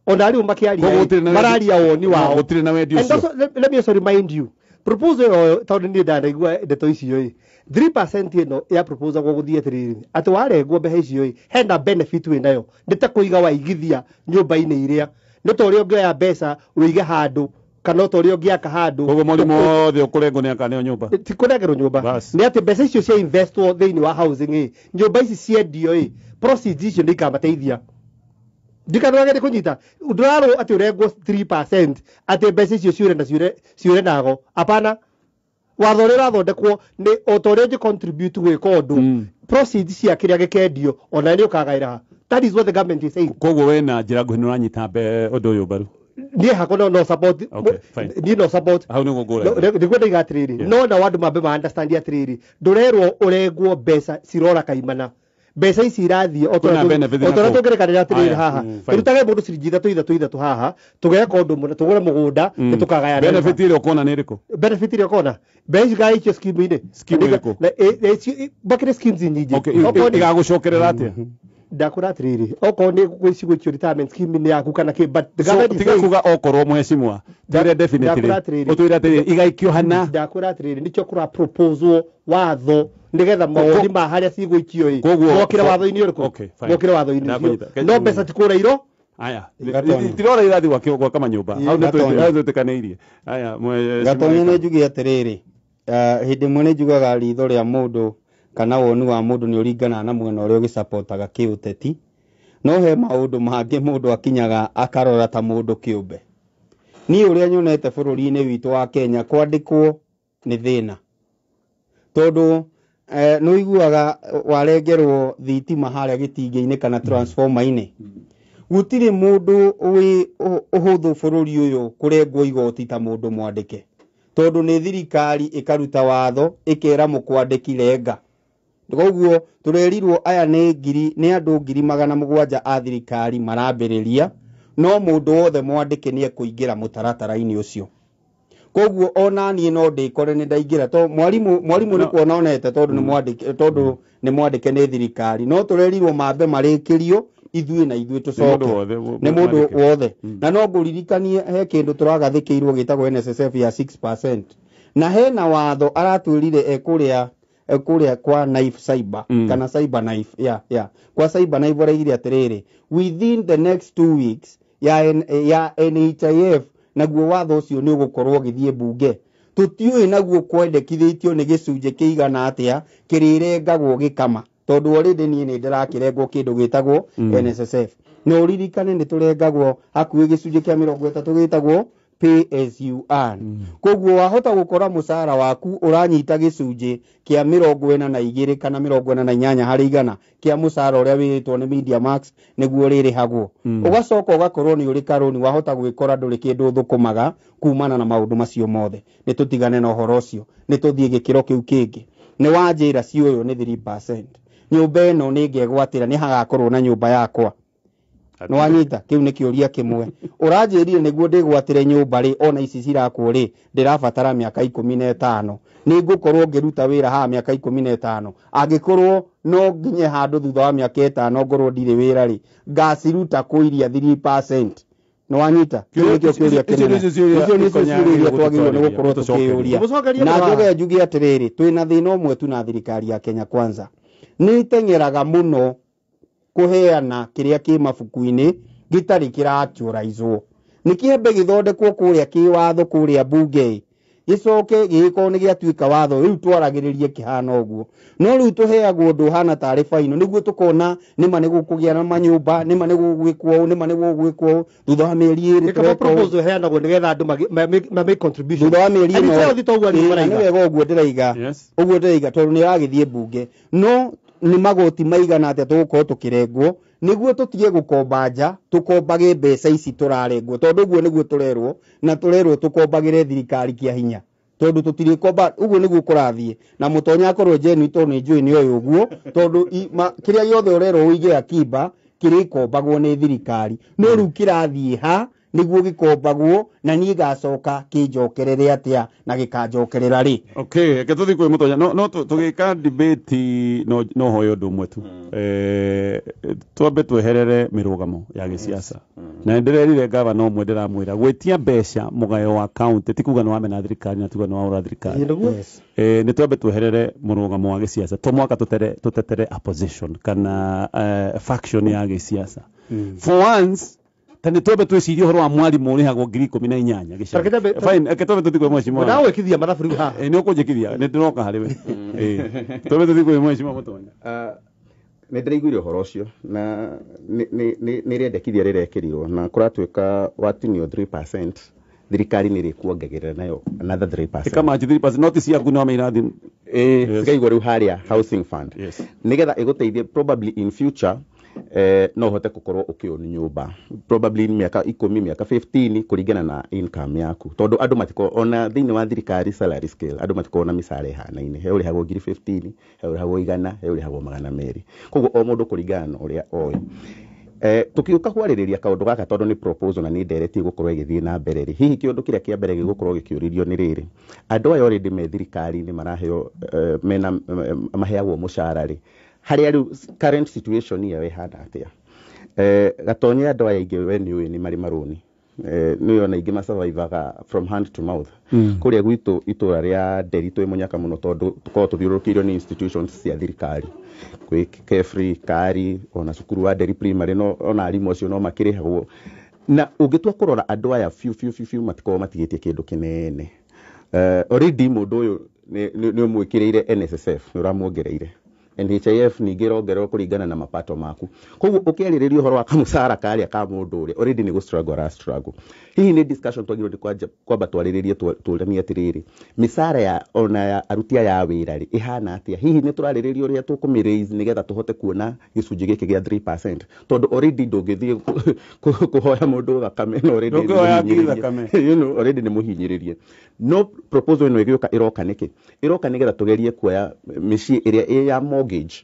[SPEAKER 3] Ona ariũ makĩaria mararia woni wao.
[SPEAKER 1] Gũtirĩ na wendi ũcio.
[SPEAKER 3] Let me also remind you, proposal ĩyo tondũ niĩ ndanaigua ndeto icio ĩ 3% ĩno ya proposal gũgũthiĩ atĩrĩrĩ, atĩ warengwo mbeca icio ĩ hena benefit wĩ nayo, nĩ ta kũiga waigithia nyũmba-inĩ iria, nĩ ta ũrĩa ũngĩoya mbeca ũige handũ Kana ta ũrĩa ũngĩaka handũ.
[SPEAKER 1] Koguo mwarimũ othe ũkũrengwo nĩ akaneo nyũmba.
[SPEAKER 3] Ti kũrengerwo nyũmba.
[SPEAKER 1] Bas.
[SPEAKER 3] Nĩ atĩ mbeca icio cia investwo thĩinĩ wa housing ĩ, nyũmba ici ciendio ĩ, proceeds icio nĩ ikamateithia. Ndikanage nĩ kũnyita ndũrarwo atĩ ũrengwo 3% atĩ mbeca icio ciũre na ciũre nago. Hapana, watho ũrĩa ũrathondekwo nĩ o ta ũrĩa ũngĩ contribute gwĩka ũndũ, proceeds cia kĩrĩa gĩkendio ona nĩ ũkagaĩra. That is what the government is saying.
[SPEAKER 1] Koguo we na njĩra nguhĩ nĩ ũranyita ũndũ ũyũ mbaru?
[SPEAKER 3] Niĩ hakwa no support.
[SPEAKER 1] Okay, fine.
[SPEAKER 3] Niĩ no support.
[SPEAKER 1] Hau nĩguo ngũrenda.
[SPEAKER 3] Nĩguo ndaiga atĩrĩrĩ, no nao andũ mambe ma understand atĩrĩrĩ, ndũrerwo ũrengwo mbeca cirora kaimana, mbeca ici irathiĩ o ta
[SPEAKER 1] Kwĩna
[SPEAKER 3] ũrĩa
[SPEAKER 1] benefit
[SPEAKER 3] o ta ũrĩa
[SPEAKER 1] na kũ?
[SPEAKER 3] tũngĩrekanĩra atĩrĩrĩ,
[SPEAKER 1] Aya,
[SPEAKER 3] haha
[SPEAKER 1] fine.
[SPEAKER 3] tũrutage mũndũ ciringi ithatũ ithatũ ithatũ haha, tũgeka ũndũ mũna, tũgũre mũgũnda, nĩ tũkagayana.
[SPEAKER 1] Benefit ĩrĩa ũkuona nĩ ĩrĩkũ?
[SPEAKER 3] Benefit ĩrĩa ũkona mbeca ici igaicio scheme-inĩ.
[SPEAKER 1] Scheme ĩrĩkũ?
[SPEAKER 3] Bakĩrĩ schemes nyingĩ.
[SPEAKER 1] Okay,
[SPEAKER 3] Okorwo nĩ-
[SPEAKER 1] igagũcokerera atĩa?
[SPEAKER 3] Ndakwĩra atĩrĩrĩ, okorwo nĩ gwĩcigo retirement scheme nĩ yaku kana kĩ, but the
[SPEAKER 1] So,
[SPEAKER 3] government is
[SPEAKER 1] tiga
[SPEAKER 3] saying-
[SPEAKER 1] kuga okorwo mheshimiwa, twĩre definitely.
[SPEAKER 3] Ndakwĩra atĩrĩrĩ.
[SPEAKER 1] Ũtwĩre atĩrĩrĩ, igaikio hana.
[SPEAKER 3] Ndakwĩra atĩrĩrĩ, nĩkĩo kũra proposal watho nĩgetha mawoni ma harĩa cigũikio ĩ
[SPEAKER 1] Koguo-
[SPEAKER 3] mokĩre watho-inĩ ũrĩkũ,
[SPEAKER 1] Okay, fine.
[SPEAKER 3] mokĩre watho-inĩ
[SPEAKER 1] Ndakunyita.
[SPEAKER 3] ũcio, no mbeca ti kũra iro.
[SPEAKER 1] Aya,
[SPEAKER 5] Gatonya.
[SPEAKER 1] tirora irathi gwaka manyũmba hau.
[SPEAKER 5] Gatonya.
[SPEAKER 1] Hau nĩtwĩtĩkanĩirie. Aya,
[SPEAKER 5] Gatonya, nĩ njuge atĩrĩrĩ, hĩndĩ ĩmwe nĩ njugaga ritho rĩa mũndũ kana woni wa mũndũ nĩ ũringanaga na mwena ũrĩa ũgĩcapotaga kĩũteti, no he maũndũ mangĩ mũndũ akinyaga akarora ta mũndũ kĩũmbe. Niĩ ũrĩa nyonete bũrũri-inĩ witũ wa Kenya, kwandĩkwo nĩ thĩna, tondũ nĩ ũiguaga warengerwo thitima harĩa gĩtingĩ-inĩ kana transformer-inĩ. Gũtirĩ mũndũ wĩ ũhũthũ bũrũri ũyũ kũrengwo igoti ta mũndũ mwandĩke, tondũ nĩ thirikari ĩkaruta watho ĩkera mũkwandĩki renga. Koguo tũrerirwo aya nĩ ngiri, nĩ andũ 700,000 a thirikari marambĩrĩria, no mũndũ wothe mwandĩke nĩ ekũingĩra mũtaratara-inĩ ũcio. Koguo ona niĩ no ndĩkore nĩ ndaingĩra, to mwarimũ nĩ kuona onete tondũ nĩ mwandĩke, tondũ nĩ mwandĩke nĩ thirikari. No tũrerirwo mambe marĩkĩrio ithuĩ na ithuĩ tũcoke.
[SPEAKER 1] Mũndũ wothe
[SPEAKER 5] Nĩ mũndũ
[SPEAKER 1] mwandĩke.
[SPEAKER 5] wothe. Na no ngũririkanie he kĩndũ tũragathĩkĩirwo gĩtagwo NSSF ya 6%, na hena watho aratwĩrire ekũrĩa kũrĩa kwa knife cyber kana cyber knife ya kwa cyber knife, araigire atĩrĩrĩ, within the next 2 weeks ya NHIF, naguo watho ũcio nĩ ũgũkorwo ũgĩthiĩ mbunge. Tũtiũĩ naguo kwendekithĩtio nĩ gĩcunjĩ kĩigana atĩa kĩrĩrengagwo gĩkama, tondũ already niĩ nĩ ndĩrakĩrengwo kĩndũ gĩtagwo NSSF. Na ũririkane nĩ tũrengagwo hakuhĩ gĩcunjĩ kĩa 30 gĩtagwo pay as you earn. Koguo wahota gũkora mũcara waku ũranyita gĩcunjĩ kĩa 42 kana 48 harĩ igana kĩa mũcara ũrĩa wĩrĩtwo nĩ Media Max nĩguo ũrĩrĩhagwo. Ũgacoka ũgakorwo nĩ ũrĩ karũni, wahota gwĩkora ndũrĩ kĩndũ ũthũkũmaga kumana na maũndũ macio mothe. Nĩ tũtigane na ũhoro ũcio, nĩ tũthiĩ gĩkĩro kĩu kĩngĩ. Nĩ wanjĩra ci ũyũ nĩ 3%, nyũmba ĩno nĩ ngegwatĩra, nĩ hagakorwo na nyũmba yakwa? Nĩ wanyita? Kĩu nĩ kĩũria kĩmwe ũranjĩrire. Nĩguo ndĩgwatĩre nyũmba rĩ, ona ici cirakwo rĩ, ndĩrabatara mĩaka 15. Nĩ ngũkorwo ngĩruta wĩra haha mĩaka 15? Angĩkorwo no nginye handũ thutha wa mĩaka 5 ngorwo ndirĩ wĩra rĩ, ngaciruta kũ iria 3%? Nĩ wanyita? Kĩu nĩkĩo kĩũria
[SPEAKER 1] Icio
[SPEAKER 5] kĩnene.
[SPEAKER 1] nĩcio ciũria
[SPEAKER 5] Icio nĩcio
[SPEAKER 1] ikonyaga
[SPEAKER 5] ciũria iria twagĩrĩirwo nĩ
[SPEAKER 1] gũtũtwarĩria,
[SPEAKER 5] gũkorwo
[SPEAKER 1] gũtũcokeria.
[SPEAKER 5] tũkĩyũria.
[SPEAKER 3] Gũcokeria
[SPEAKER 5] Na
[SPEAKER 3] mũno.
[SPEAKER 5] njoge njuge atĩrĩrĩ, twĩna thĩna ũmwe tu na thirikari ya Kenya Kwanza, nĩ ĩteng'eraga mũno kũheana kĩrĩa kĩ mabuku-inĩ gĩtarĩ kĩraactualizwo. Nĩ kĩambe gĩthondekwo kũrĩa kĩwatho kũrĩa mbunge, gĩcoke gĩgĩkorwo nĩ gĩatuĩka watho, rĩu twaragĩrĩrie kĩhana ũguo. No rĩu tũheagwo ũndũ ũhana tarĩ baino nĩguo tũkona nĩma nĩ gũkũgĩa na manyũmba, nĩma nĩ gũgwĩkwo ũũ, nĩma nĩ gũgwĩkwo ũũ, thutha wa mĩeri 2
[SPEAKER 3] Nĩ kaba
[SPEAKER 5] tũreka ũũ.
[SPEAKER 3] proposal ĩheanagwo nĩgetha andũ ma make contribution.
[SPEAKER 5] Thutha wa mĩeri
[SPEAKER 3] And
[SPEAKER 5] ĩno
[SPEAKER 3] it's healthy to ũguo andũ
[SPEAKER 5] Ĩĩ, na
[SPEAKER 3] maraiga.
[SPEAKER 5] nĩ wega ũguo ndĩraiga. Ũguo ndĩraiga tondũ nĩ ĩragĩthiĩ mbunge, no nĩ magoti maigana atĩa tũgũkorwo tũkĩrengwo nĩguo tũtige gũkomba nja, tũkombage mbeca ici tũrarengwo? Tondũ ũguo nĩguo tũrerwo, na tũrerwo tũkombagĩre thirikari kĩa hinya tondũ tũtirĩkomba. Ũguo nĩguo kũrathiĩ na mũtonya akorwo genuine, tondũ nĩ njũĩ nĩ oĩ ũguo, tondũ kĩrĩa gĩothe ũrerwo ũige akiba kĩrĩkombagwo nĩ thirikari. No rĩu kĩrathiĩ ha nĩguo gĩkombagwo, na niĩ gacoka kĩnjokerere atĩa na gĩkanjokerera rĩ?
[SPEAKER 1] Okay, reke tũthiĩ kwĩ mũtonya. No tũgĩka debate, no hoye ũndũ ũmwe tu. Twambe tweherere mĩrũgamo ya gĩsiasa. Na nĩndĩrerire gavana ũmwe, ndĩramwĩra gwĩtia mbeca mũgayo wa county ti kuga nĩ wamena thirikari na ti kuga nĩ waũra thirikari.
[SPEAKER 3] Ĩĩ, nĩguo.
[SPEAKER 1] Nĩ twambe tweherere mũrũgamo wa gĩsiasa, to mwaka tũtetere opposition kana faction ya gĩsiasa. For once Ta nĩ twambe twĩcirie ũhoro wa mwarimũ ũrĩhagwo 18,000 gĩcagi. Fine, reke twambe tũthiĩ kwĩ mheshimiwa.
[SPEAKER 3] Na wekithia mathabu rĩu haha.
[SPEAKER 1] Ĩ, nĩ ũkũnjĩkithia, nĩ ndĩroka harĩ we. Ĩ, twambe tũthiĩ kwĩ mheshimiwa Mũtonya.
[SPEAKER 2] Nĩ ndĩraiguire ũhoro ũcio na nĩ rĩendekithia rĩrekĩrirwo na kũratuĩka watinio 3% thirikari nĩ ĩrĩkuongagĩrĩra nayo another 3%.
[SPEAKER 1] Ĩkamachi 3%, noti ciaku no mĩirathi.
[SPEAKER 2] Cikaigwo rĩu harĩa housing fund. Nĩgetha ĩgũteithie probably in future no ũhote gũkorwo ũkĩown nyũmba probably mĩaka 10, mĩaka 15 kũringana na income yaku, tondũ andũ matikoragwo ona thĩinĩ wa thirikari salary scale, andũ matikoragwo na mĩcara ĩhanaine. He ũrĩhagwo 15,000, he ũrĩhagwo 100, he ũrĩhagwo 200. Koguo o mũndũ kũringana na ũrĩa oĩ. Tũkĩũka kwarĩrĩria kaũndũ gaka tondũ nĩ proposal na nĩ ndereti ĩgũkorwo ĩgĩthiĩ na mbere rĩ, hihi kĩũndũ kĩrĩa kĩa mbere gĩgũkorwo gĩkĩũrĩrio nĩ rĩrĩ, andũ aya already me thirikari-inĩ maraheo mena maheagwo mũcara rĩ, harĩa rĩu current situation ĩyo ĩhana atĩa? Gatonye andũ aya aingĩ we nĩ ũĩ nĩ marĩ marũni. Nĩ ona aingĩ masurvivaga from hand to mouth. Kũrĩa gwitũ itũra rĩa Nderi twĩ mũnyaka mũno tondũ tũkoragwo tũthiũrũrũkĩirio nĩ institutions cia thirikari, kwĩ Kefri, Kari, ona cukuru wa Nderi Primary, no ona arimũ acio no makĩrĩhagwo. Na ũngĩtua kũrora andũ aya biũ biũ biũ biũ matikoragwo matigĩtie kĩndũ kĩnene. Already mũndũ ũyũ nĩ ũmwĩkĩrĩire NSSF, nĩ ũramuongereire NHIF, ningĩ ĩrongererwo kũringana na mapato maku. Koguo ũkĩarĩrĩria ũhoro wa kamũcara karĩa ka mũndũ ũrĩa already nĩ gũ-struggle ara struggle. Hihi nĩ discussion twagĩrĩirwo nĩ kwamba twarĩrĩrie tũranie atĩrĩrĩ, mĩcara ya ona ya aruti aya a wĩra rĩ ĩhana atĩa? Hihi nĩ tũrarĩrĩria ũrĩa tũkũmĩ-raise nĩgetha tũhote kuona gĩcunjĩ gĩkĩ gĩa 3%, tondũ already ndũngĩthiĩ kũhoya mũndũ thakame na already nĩ
[SPEAKER 1] Ndũngĩhoya ngiri
[SPEAKER 2] mũhinyĩrĩrie.
[SPEAKER 1] thakame.
[SPEAKER 2] You know, already nĩ mũhinyĩrĩrie. No proposal ĩno ĩgĩũka ĩroka nĩkĩ? Ĩroka nĩgetha tũgerie kuoya mĩciĩ ĩrĩa ĩ ya mortgage,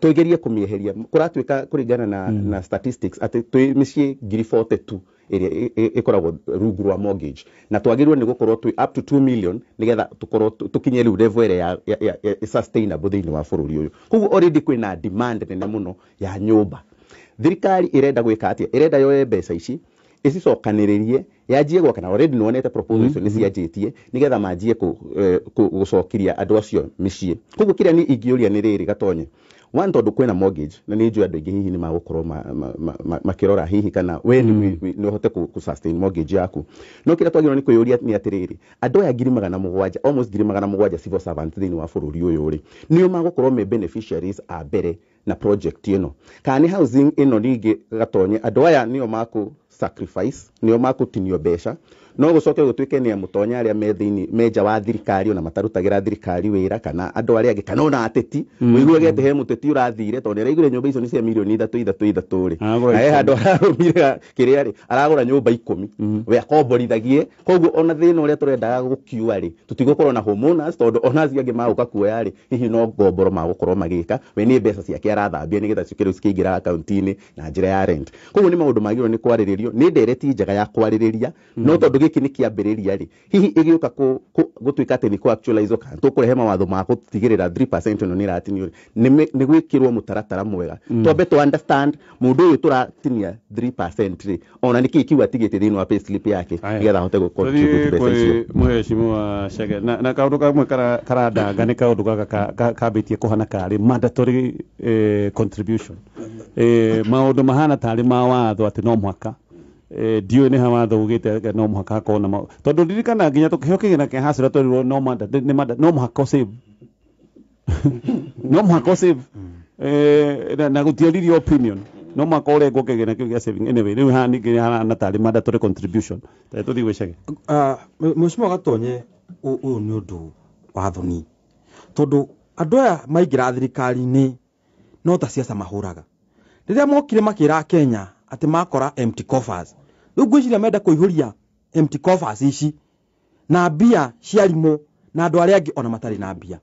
[SPEAKER 2] tũgerie kũmĩeheria. Kũratuĩka kũringana na statistics atĩ twĩ mĩciĩ 42,000 ĩrĩa ĩkoragwo rungu rwa mortgage, na twagĩrĩirwo nĩ gũkorwo twĩ up to 2 million nĩgetha tũkorwo tũkinye rĩu level ĩrĩa ya sustainable thĩinĩ wa bũrũri ũyũ. Koguo already kwĩna demand nene mũno ya nyũmba. Thirikari ĩrenda gwĩka atĩa? Ĩrenda yoe mbeca ici ĩcicokanĩrĩrie yanjie gwaka, na already nĩwonete proposal icio nĩ cianjĩtie nĩgetha manjie gũcokiria andũ acio mĩciĩ. Koguo kĩrĩa niĩ ingĩũria nĩ rĩrĩ Gatonye, one, tondũ kwĩna mortgage na nĩ njũĩ andũ aingĩ hihi nĩ magũkorwo makĩrora hihi kana we nĩ ũhote kũ sustain mortgage yaku. No kĩrĩa twagĩrĩirwo nĩ kwĩyũria nĩ atĩrĩrĩ, andũ aya 700,000, almost 700,000 civil servants thĩinĩ wa bũrũri ũyũ rĩ, nĩo magũkorwo me beneficiaries a mbere na project ĩno, kana nĩ housing ĩno? Ningĩ Gatonye, andũ aya nĩo makũ sacrifice, nĩo makũtinio mbeca, no gũcoke gũtuĩke nĩ amũtonya arĩa me thĩinĩ, me nja wa thirikari, ona matarutagĩra thirikari wĩra, kana andũ arĩa angĩ, kana ona ateti. Ũiguage atĩ he mũteti ũrathire tondũ nĩaraiguire nyũmba icio nĩ cia mirioni 3 3 3 rĩ,
[SPEAKER 1] Aragũra
[SPEAKER 2] na he
[SPEAKER 1] 10.
[SPEAKER 2] handũ ararũmire kĩrĩa rĩ, aragũra nyũmba 10 we akomborithagie. Koguo ona thĩna ũrĩa tũrendaga gũkiua rĩ, tũtigũkorwo na homeowners, tondũ ona acio angĩ magũka kuoya rĩ, hihi no ngomboro magũkorwo magĩka, we nĩ mbeca ciake arathambia nĩgetha ciũke rĩu cikĩingĩra akaunti-inĩ na njĩra ya rent. Koguo nĩ maũndũ magĩrĩirwo nĩ kwarĩrĩrio, nĩ ndereti njega ya kwarĩrĩria, no tondũ gĩkĩ nĩ kĩambĩrĩria rĩ, hihi ĩgĩũka gũtuĩka atĩ nĩ kũ actualize kana tũkũrehe mawatho ma gũtigĩrĩra 3% ĩno nĩ ĩratinio rĩ, nĩ gwĩkĩrwo mũtaratara mwega, twambe tũ understand mũndũ ũyũ tũratinia 3% rĩ, ona nĩkĩ kĩu atigĩtie thĩinĩ wa payslip yake
[SPEAKER 1] Aya.
[SPEAKER 2] nĩgetha ahote gũ contribute
[SPEAKER 1] Tũthiĩ
[SPEAKER 2] mbeca icio.
[SPEAKER 1] kwĩ mũheshimiwa Chege na kaũndũ kamwe karandanga nĩ kaũndũ gaka kambĩtie kũhana karĩ mandatory contribution, maũndũ mahana tarĩ ma watho atĩ no mũhaka, ndiũĩ nĩ ha watho ugĩte no mũhaka hakorwo na tondũ ndirikana nginya tũkĩheo kĩgĩna kĩa hasira twerirwo no no mũhaka ũsave, no mũhaka ũsave, na gũtioririo opinion, no mũhaka ũrengwo kĩgĩna kĩu gĩa saving. Anyway, rĩu haha ningĩ harana tarĩ mandatory contribution. Tũthiĩ gwĩ Chege.
[SPEAKER 4] Mheshimiwa Gatonye, ũyũ nĩ ũndũ wa thoni tondũ andũ aya maingĩra thirikari-inĩ no ta ciaca mahũraga. Rĩrĩa mokire makĩra Kenya atĩ makora empty coffers, rĩu ngwĩciria menda kũihũria empty coffers ici na mbia cia arimũ na andũ arĩa angĩ ona matarĩ na mbia.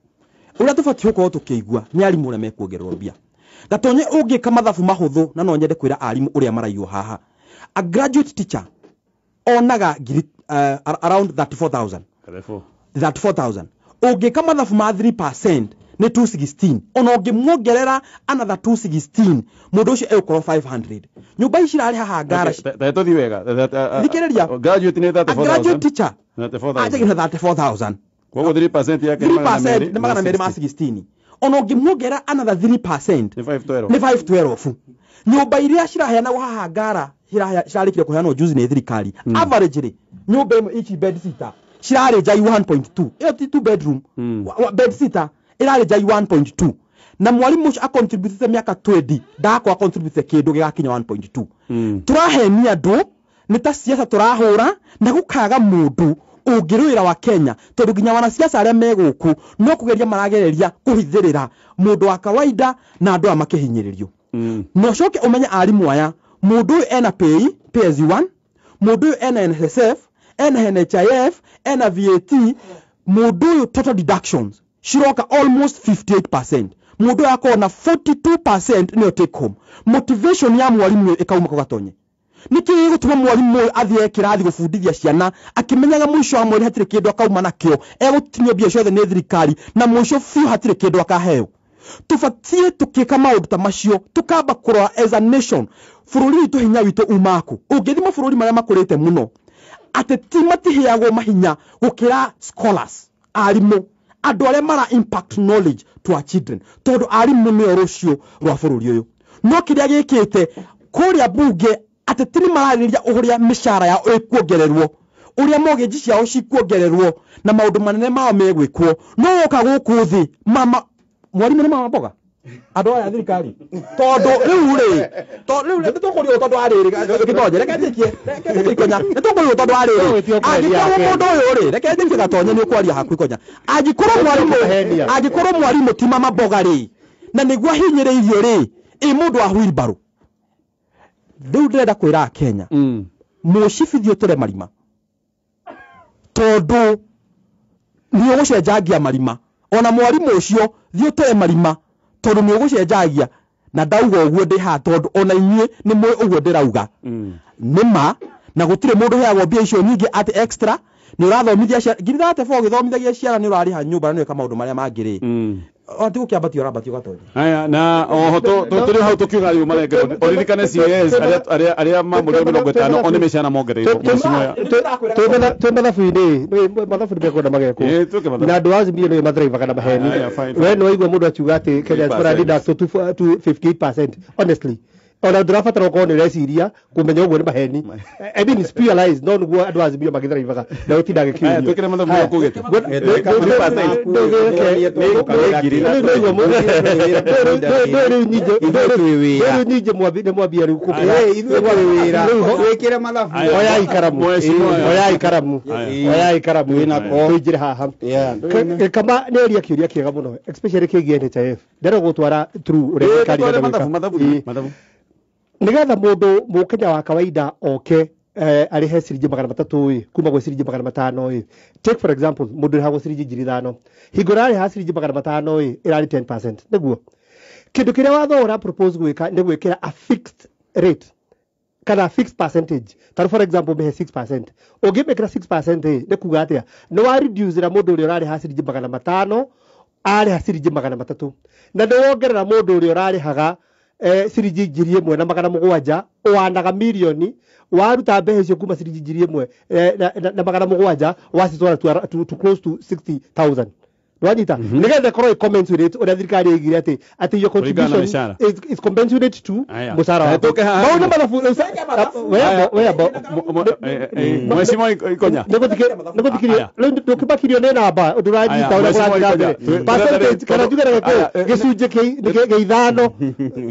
[SPEAKER 4] Ũrĩa tũbatiĩ gũkorwo tũkĩigua nĩ arimũ ũrĩa mekuongererwo mbia. Gatonye, ũngĩka mathabu mahũthũ, na no nyende kwĩra arimũ ũrĩa maraiywo haha, a graduate teacher onaga ngiri around 34,000, 34,000. Ũngĩka mathabu ma 3% nĩ 216. Ona ũngĩmuongerera another 216, mũndũ ũcio egũkorwo 500. Nyũmba ici irarĩ haha ngara.
[SPEAKER 1] Tũthiĩ wega.
[SPEAKER 4] Thikĩrĩria.
[SPEAKER 1] Graduate nĩ
[SPEAKER 4] A graduate
[SPEAKER 1] 34,000.
[SPEAKER 4] teacher
[SPEAKER 1] 34,000.
[SPEAKER 4] anjagia na 34,000.
[SPEAKER 1] Koguo 3% yake nĩ
[SPEAKER 4] 3% nĩ 260. Ona ũngĩmuongerera another 3%
[SPEAKER 1] nĩ 512.
[SPEAKER 4] Nĩ 512. Nyũmba iria ciraheanagwo haha ngara cirarĩkire kũheanwo juzi nĩ thirikari average rĩ nyũmba ĩmwe ici bed sitter cirarĩ njai 1.2 ĩyo ti 2 bedroom bed sitter ĩrarĩ njai 1.2 na mwarimu ũcio acontributĩte mĩaka 20 ndakwa acontributĩte kĩndũ gĩgakinya 1.2 tũrahenia andũ nĩ ta siasa tũrahũra na gũkaga mũndũ ũngĩrũĩra wa Kenya tondũ nginya wanasiasa arĩa me gũkũ no kũgeria maragereria kũhithĩrĩra mũndũ wa kawaida na andũ aya makĩhinyĩrĩrio na ũcoke ũmenye arimũ aya mũndũ ũyũ ena pay pay as you earn mũndũ ũyũ ena NSSF ena NHIF ena VAT mũndũ ũyũ total deductions ciroka almost 58% mũndũ ũyũ akorwo na 42% nĩyo take home motivation ya mwarimu ũyũ ĩkauma kũ gatonye nĩkĩ gĩgũtũma mwarimu ũyũ athiĩ kĩrathi gũbundithia ciana akĩmenyaga mũico wa mweri hatirĩ kĩndũ akauma nakĩo egũtinio mbia ciothe nĩ thirikari na mũico biũ hatirĩ kĩndũ akaheo tũbatiĩ tũkĩka maũndũ ta macio tũkamba kũrora as a nation bũrũri witũ hinya witũ umaku ũngĩthiĩ mabũrũri marĩa makũrĩte mũno ateti matiheagwo mahinya gũkĩra scholars arimũ andũ arĩa mara impact knowledge to our children tondũ arimũ nĩo rũciũ rwa bũrũri ũyũ no kĩrĩa gĩkĩte kũrĩa bunge ateti nĩ mararĩrĩria ũrĩa mĩcara yao ĩkuongererwo ũrĩa mortgage ciao cikuongererwo na maũndũ manene mao megwĩkwo no woka gũkũ thĩ mama mwarimu nĩ mama mboga andũ aya thirikari tondũ rĩu rĩ rĩu nĩ tũkũrio tondũ wa rĩrĩ gĩtonye reke njĩkie reke njĩkie ikonya nĩ tũkũrio tondũ wa rĩrĩ angĩkorwo mũndũ ũyũ rĩ reke njĩkie gatonye nĩ ũkwaria haku ikonya angĩkorwo mwarimũ ti mama mboga rĩ na nĩguo ahinyĩrĩirio rĩ ĩ mũndũ wa wheelbarrow rĩu ndĩrenda kwĩra Akenya mũcibithio tũre marima tondũ nĩ ũgũcenjangia marima ona mwarimũ ũcio thiĩ ũtũre marima tondũ nĩ ũgũcenjagia na ndauga ũguo ndĩ haha tondũ ona inyuĩ nĩ mũĩ ũguo ndĩrauga nĩ ma na gũtirĩ mũndũ ũheagwo mbia icio nyingĩ atĩ extra nĩ ũrathomithia ciana ngiri 34 ũgĩthomithagia ciana nĩ ũrarĩha nyũmba na nĩ wĩka maũndũ marĩa mangĩ rĩ ona ti gũkĩambatio ũrambatio gatonya
[SPEAKER 1] haya na oho tũrĩ hau tũkiuga rĩu marengerwo ũririkane CAS arĩa mamũrire 50 o nĩ mĩcara mongereirwo
[SPEAKER 3] twĩ mathabu-inĩ mathabu nĩ mekwenda magekwo na andũ a Azimio nĩ mathrivaga na maheni we nĩ waigua mũndũ akiuga atĩ Kenya mara deduct to 58% honestly ona ndũrabatara ũkorwo nĩ ũreciria kũmenya ũguo nĩ maheni I mean it's pure lies no nĩguo andũ a Azimio magĩthrivaga na gũtinda agĩkiurio
[SPEAKER 1] twĩkĩre mathabu marĩa ũkugĩte
[SPEAKER 3] rĩu nyingĩ nĩ mwambia rĩu
[SPEAKER 5] wĩkĩre mathabu
[SPEAKER 3] oyai karamu tũingĩre haha kama nĩ oria kĩũria kĩega mũno especially kĩgiĩ NHIF ndĩrenda gũtwara through ũrĩa thirikari ĩrenda gwĩka nigetha mũndũ mũkenya wa kawaida oke arĩhe ciringi 300 ĩ kuma gwĩ ciringi 500 ĩ take for example mũndũ ũrĩhagwo ciringi 5,000 hingo ĩrarĩha ciringi 500 ĩ ĩrarĩ 10% nĩguo kĩndũ kĩrĩa watho ũra propose gwĩka nĩ gwĩkĩra a fixed rate kana fixed percentage ta for example mehe 6% ũngĩmĩkĩra 6% ĩ nĩ kuga atĩa nĩ wa reduce ra mũndũ ũrĩa ũrarĩha ciringi 500 arĩha ciringi 300 na nĩ wongerera mũndũ ũrĩa ũrarĩhaga ciringi 1,700 wanaga milioni waruta mbeca icio kuma ciringi 1,700 wacitwara to close to 60,000 nwanyita nigetha ĩkorwo ĩ commensurate ũrĩa thirikari ĩigire atĩ atĩ your contribution is commensurate to mũcara waku mau nĩ mathabu
[SPEAKER 1] Mheshimiwa Ikonya
[SPEAKER 3] nĩgũthikirio rĩu ndũkĩmakirio nĩ namba ũndũ ũranyita ũrĩa kũrathiĩ na mbere percentage kana njuge reke gĩcunjĩ kĩa ithano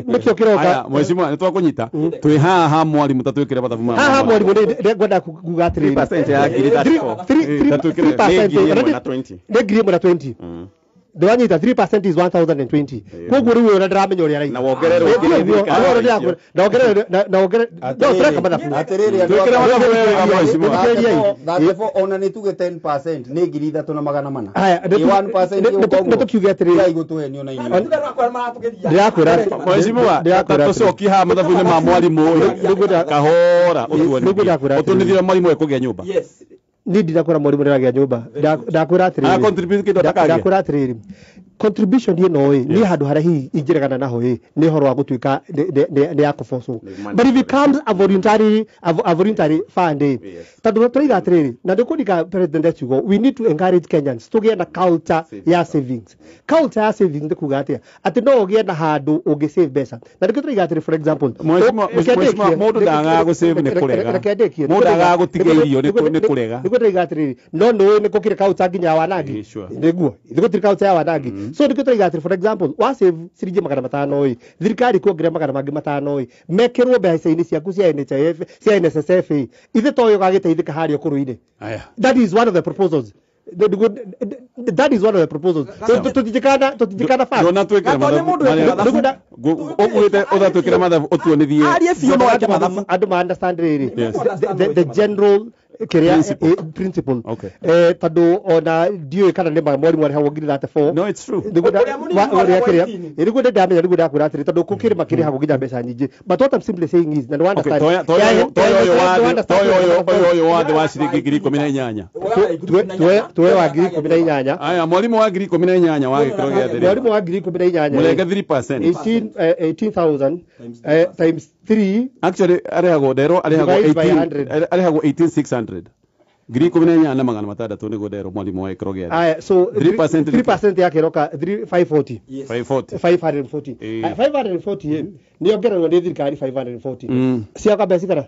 [SPEAKER 3] nĩkĩo kĩroka
[SPEAKER 1] Mheshimiwa nĩ twakũnyita twĩ haha mwarimũ ta twĩkĩre mathabu maya
[SPEAKER 3] haha mwarimũ nĩ ngwenda kuga atĩrĩrĩ
[SPEAKER 2] 3% ya ngiri 34
[SPEAKER 3] 3% nĩ 1,020 ndwanyita 3% is 1020 koguo rĩu ũrĩa ndĩramenya ũrĩa araiga
[SPEAKER 2] na wongererwo
[SPEAKER 3] na wongerere no tũreka mathabu
[SPEAKER 5] atĩrĩrĩ
[SPEAKER 1] Twĩkĩre mathabu wega mheshimiwa
[SPEAKER 5] 34 ona nĩ tuge 10% nĩ 3,400
[SPEAKER 3] Haya,
[SPEAKER 5] Ĩ 1%
[SPEAKER 3] nĩ tũkiuge atĩrĩrĩ
[SPEAKER 5] ngai gũtũhenio na inyuĩ
[SPEAKER 3] ndĩrakwĩra
[SPEAKER 1] Mheshimiwa
[SPEAKER 3] ndĩrakwĩra
[SPEAKER 1] tũcokie haha mathabu-inĩ ma mwarimũ ũyũ kahora
[SPEAKER 3] Nĩguo ndakwĩra atĩrĩrĩ.
[SPEAKER 1] ũtuonithie mwarimũ ekũgĩa nyũmba
[SPEAKER 3] niĩ ndinakwĩra mwarimũ nĩaragĩa nyũmba ndakwĩra atĩrĩrĩ
[SPEAKER 1] Ara contribute kĩndũ atakagĩa
[SPEAKER 3] ndakwĩra atĩrĩrĩ Contribution ĩno ĩ niĩ handũ harĩa hihi ingĩregana naho ĩ nĩ ũhoro wa gũtuĩka nĩ ya kũbocwo, but it becomes a voluntary fund ĩ, tondũ tũraiga atĩrĩrĩ, na ndĩkũrika president akiuga we need to encourage Kenyans tũgĩe na culture ya savings. Culture ya savings nĩ kuga atĩa? Atĩ no ũgĩe na handũ ũngĩ save mbeca, na nĩkĩo tũraiga atĩrĩ, for example,
[SPEAKER 1] Mheshimiwa, mũndũ ndagaga gũsave nĩ kũrega.
[SPEAKER 3] Reke ndĩkie.
[SPEAKER 1] Mũndũ agaga gũtiga irio nĩ kũrega.
[SPEAKER 3] Nĩguo ndĩraiga atĩrĩrĩ, no nĩũĩ nĩ gũkĩrĩ culture nginya ya wanangi. Nĩguo gũtirĩ culture ya wanangi. So nĩkĩo tũraiga atĩrĩ, for example, wa save ciringi 500 ĩ, thirikari kuongerera 500 mangĩ ĩ, mekĩrwo mbeca-inĩ ciaku cia NHIF, cia NSSF ĩ, ithe to ũyũ ũgagĩteithĩka harĩa ũkũrũ-inĩ.
[SPEAKER 1] Aya.
[SPEAKER 3] That is one of the proposals. That is one of the proposals. Tũtingĩkana fact.
[SPEAKER 1] Ndũnatwĩkĩra
[SPEAKER 4] Gatonye
[SPEAKER 1] mathabu.
[SPEAKER 4] mũndũ eke mathabu.
[SPEAKER 1] Ũkuĩte ũtatwĩkĩra mathabu ũtuonithie.
[SPEAKER 4] Arie biũ no eke mathabu.
[SPEAKER 3] Andũ ma understand rĩrĩ,
[SPEAKER 1] Yes.
[SPEAKER 3] the general kĩrĩa
[SPEAKER 1] Principle.
[SPEAKER 3] Principle.
[SPEAKER 1] Okay.
[SPEAKER 3] Tondũ ona ndiũĩ kana nĩ ma mwarimũ arĩhagwo ngiri 34.
[SPEAKER 1] No, it's true.
[SPEAKER 3] Nĩguo
[SPEAKER 4] Ũrĩa mũnini
[SPEAKER 3] ũrĩa
[SPEAKER 4] arĩhagwo
[SPEAKER 3] kĩrĩa
[SPEAKER 4] 18.
[SPEAKER 3] nĩguo ndamenya, nĩguo ndakwĩra atĩrĩ, tondũ gũkĩrĩ makĩrĩhagwo nginya mbeca nyingĩ, but what I'm simply saying is, na nĩ
[SPEAKER 1] Okay,
[SPEAKER 3] understand
[SPEAKER 1] toya ũyũ wa thĩ, toya ũyũ wa thĩ wa ciringi 18,000.
[SPEAKER 3] Tuwe wa 18,000.
[SPEAKER 1] Aya, mwarimũ wa 18,000 wa gĩkĩro gĩa thĩ rĩ.
[SPEAKER 3] Mwarimũ wa 18,000.
[SPEAKER 1] Mũrenge 3%.
[SPEAKER 3] 18 18,000 times 3.
[SPEAKER 1] Actually, arĩhagwo nderwo arĩhagwo
[SPEAKER 3] Divide by
[SPEAKER 1] 18
[SPEAKER 3] 100.
[SPEAKER 1] arĩhagwo 18,600, 18,600 nĩguo nderwo mwarimũ wa gĩkĩro gĩa thĩ.
[SPEAKER 3] Aya, so
[SPEAKER 1] 3%.
[SPEAKER 3] 3% yake ĩroka 540.
[SPEAKER 1] 540.
[SPEAKER 3] 540.
[SPEAKER 1] Eh.
[SPEAKER 3] 540 ĩ, nĩ ongererwo nĩ thirikari 540. Cioka mbeca cigana?